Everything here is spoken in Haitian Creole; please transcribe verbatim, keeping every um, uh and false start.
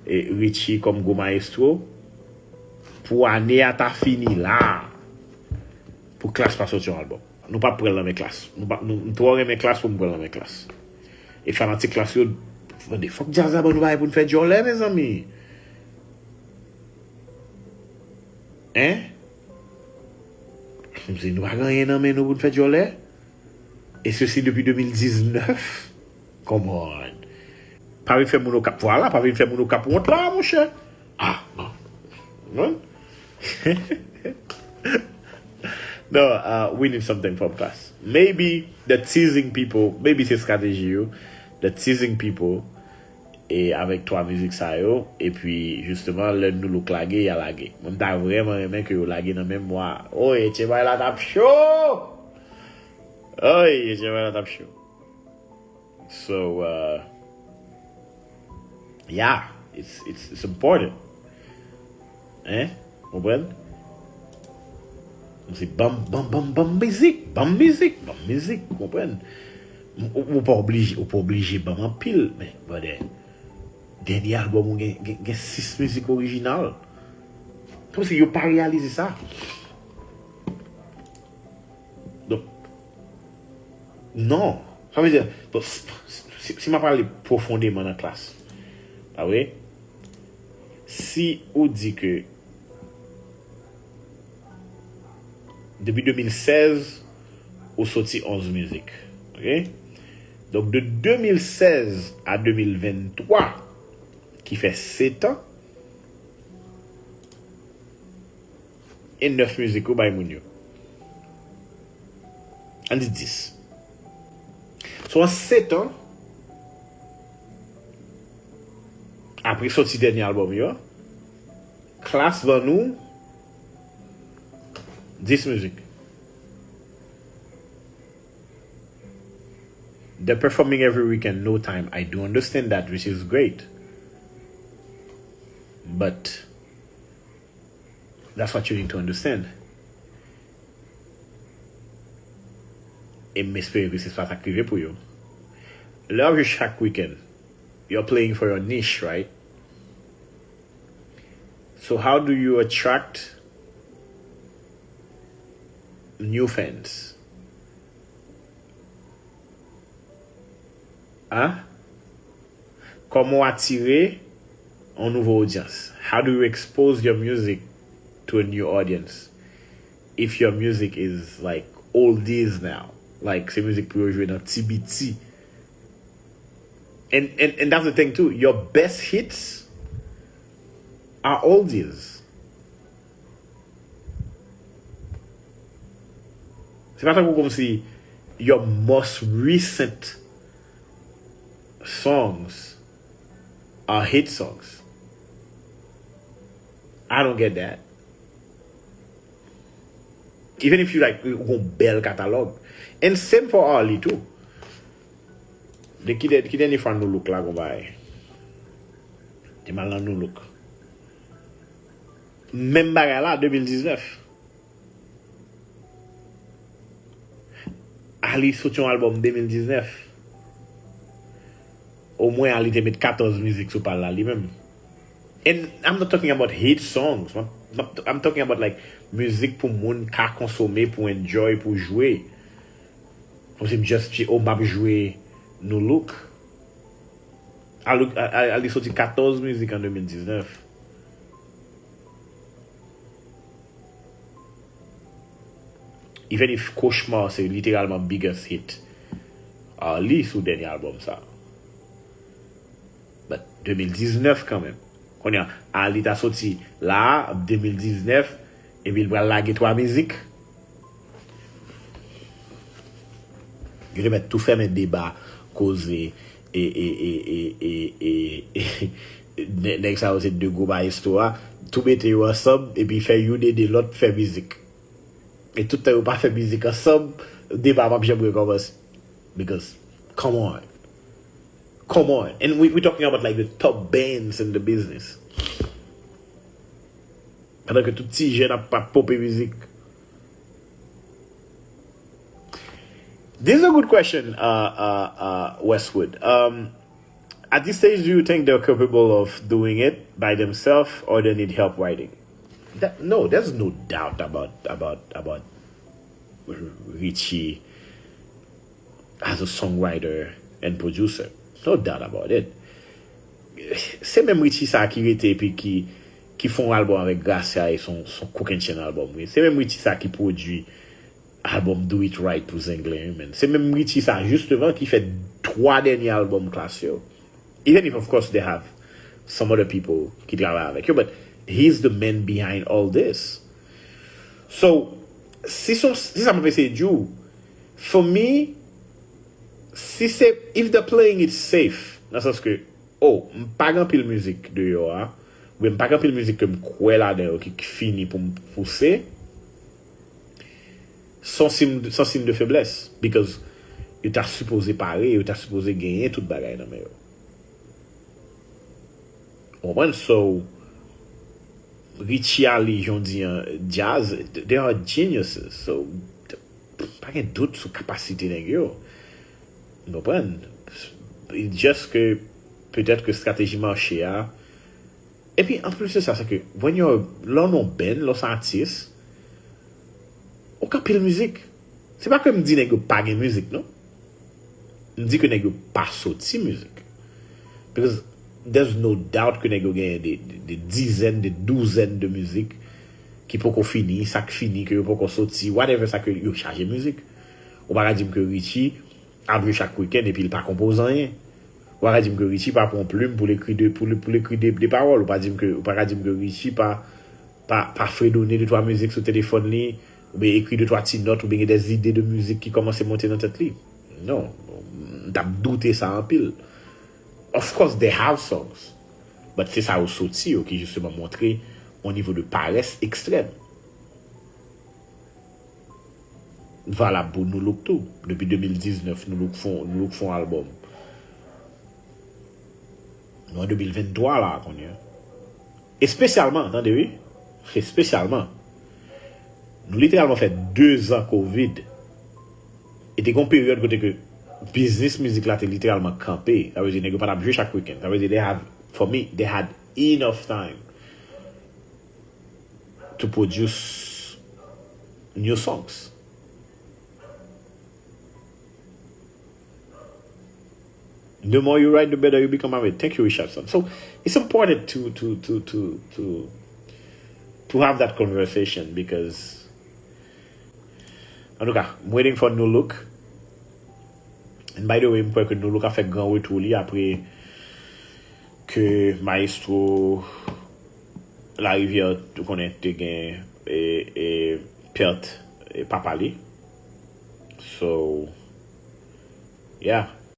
E Richie kòm gwo mayestwo, pou ane a ta fini la, pou Klass pa soti yon albòm. Nou p ap pran l nan men Klass. Nou pa, nou, m twò renmen Klass pou m pran l nan men Klass. E fanatik Klass yo, tande, fòk djaz la ban nou bagay pou n fè djòlè, mezanmi. Hein? Kòmsi nou pa gen anyen nan men nou pou n fè djòlè. E sesi depi de mil diznèf. Come on. Pa vin fè moun Okap, vwala, pa vin fè moun Okap wont la, monchè. Ah, non. Non? No, uh, we need something from Klass. Maybe the teasing people, maybe se estrateji yo, the teasing people, e avèk twa mizik sa yo, epi jisteman, lè Nu Look lage, y a lage. Mwen, m ta vrèman renmen ke yo lage nan menm mwa. Oy, etye bay la t ap cho! Oy, etye bay la t ap cho. So, uh, yeah, it's, it's, it's important. Hein? Konprann? Se banm, banm, banm, banm mizik, banm mizik, banm mizik, konprann? Ou, ou pa oblije, ou pa oblije banm anpil, men, brother, dènye albòm ou gen, gen, gen sis mizik orijinal. Kòmsi yo pa reyalize sa. Donk, non. Sa vle di, bon, si, si, si m ap pale pwofondeman nan Klass, pa vre? Si ou di ke depi de mil sèz, ou soti onz mizik. Oke? Donk, de de mil sèz a de mil venntwa, ki fè sèt an, e nèf mizik ou bay moun yo. Ann di dis. So, an sèt an, apre soti dènye albòm yo, Klass ban nou dis mizik. They're performing every weekend, no time. I do understand that, which is great. But that's what you need to understand. E m espere ke se sa k rive pou yo. Lè w ap jwe chak weekend, you're playing for your niche, right? So how do you attract new fans? Hein? Kòman w atire yon nouvo odyans? How do you expose your music to a new audience if your music is, like, oldies now? Like, se mizik pou yo jwe nan T B T. And, and, and that's the thing too. Your best hits are oldies. Se pa tankou kòmsi your most recent songs are hit songs. I don't get that. Even if you, like, ou gon bèl katalòg. And same for Arly too. De ki dè-, ki dènye fwa Nu Look lage yon bagay? Te m al nan Nu Look. Menm bagay la, de mil diznèf. Arly soti yon albòm de mil diznèf. Omwen Arly te met katòz mizik sou pal la li menm. And I'm not talking about hit songs. I'm, I'm, I'm talking about, like, mizik pou moun ka konsome, pou enjoy, pou jwe. Kòmsi m just, oh, m ap jwe Nu Look. Arly, Arly, Arly soti katòz mizik an de mil diznèf. Even if Cauchemar se literalman biggest hit Arly sou dènye albòm sa. But de mil diznèf kanmenm. Kounye a, Arly ta soti la, de mil diznèf, epi l pral lage twa mizik. Yo te mèt tou fèmen deba, koze, e, e, e, e, e, e, nè-, nèg sa yo se de gwo mayestwo a, tou mete yo ansanm, epi fè youn ede lòt fè mizik. E tout tan yo pa fè mizik ansanm, deba p ap janm rekòmanse. Because, come on. Come on. And we, we talking about, like, the top bands in the business. Pandan ke tout ti jèn ap, ap ponpe mizik. This is a good question, uh, uh, uh, Westwood. Um, At this stage, do you think they're capable of doing it by themselves or they need help writing? That, no, there's no doubt about about about Richie as a songwriter and producer. No doubt about it. Se menm Richie sa ki rete epi ki ki fè yon album avèk Gracia e son son kokennchenn album wi. Se menm Richie sa ki pwodui album Do It Right pou Zenglen wi menn. Se menm Richie sa jisteman ki fè twa dènye album Klass yo. Even if of course they have some other people ki travay avèk yo, but he's the man behind all this. So, si son si sa m ap eseye di w, for me, si se if the playing it safe, nan sans ke oh, m pa gen anpil mizik deyò a, oubyen m pa gen anpil mizik ke m kwè ladan yo ki fini pou m pouse, se yon siy de feblès, because yo ta sipoze pare, yo ta sipoze genyen tout bagay nan men yo. Ou konprann? So, Richie Ali, jan w di an, djaz, they are geniuses. So, pa gen dout sou kapasite nèg yo. Ou konprann? Just ke petèt ke estrateji mache a. Epi anplis de sa, se ke when you're lè w nan yon band, lè w se atis, ou gen anpil mizik. Se pa ke m di nèg yo pa gen mizik non. M di ke nèg yo pa soti mizik. Because there's no doubt ke nèg yo genyen de, de, de dizèn, de douzèn de mizik ki poko fini, sa k fini ke yo poko soti, whatever sa ke yo chaje mizik. Ou pa ka di m ke Richie ap jwe chak wikenn epi l pa konpoze anyen. Ou pa ka di m ke Richie pa pran plim pou l ekri de pou l pou l ekri de, de pawòl. Ou pa di m ke ou pa ka di m ke Richie pa pa pa fredone de twa mizik sou telefòn li, oubyen ekri de twa ti nòt, oubyen gen de zide de mizik ki kòmanse monte nan tèt li. Non, m t ap doute sa anpil. Of course they have songs, but se sa yo soti yo ki jisteman montre yon nivo de parès ekstrèm. Valab pou Nou Look tou. Depi de mil diznèf, Nou Look fon Nou Look fon albòm. Nou an de mil venntwa la kounye a. Espesyalman, tande wi, espesyalman, nou literalman fè de zan kovid. E te gen yon peryòd kote ke biznis mizik la te literalman kanpe. Sa vle di nèg yo pa t ap jwe chak wikenn. Sa vle di they have, for me, they had enough time to produce new songs. The more you write, the better you become. I mean, thank you, Richardson. So it's important to to to to to to have that conversation because, en tout cas, I'm waiting for New Look. And by the way, m kwè ke Nou Look ap fè gran retou li apre ke Maestro Larivière, ou konnen, te gen e, e, pèt e, papa li. So, yeah,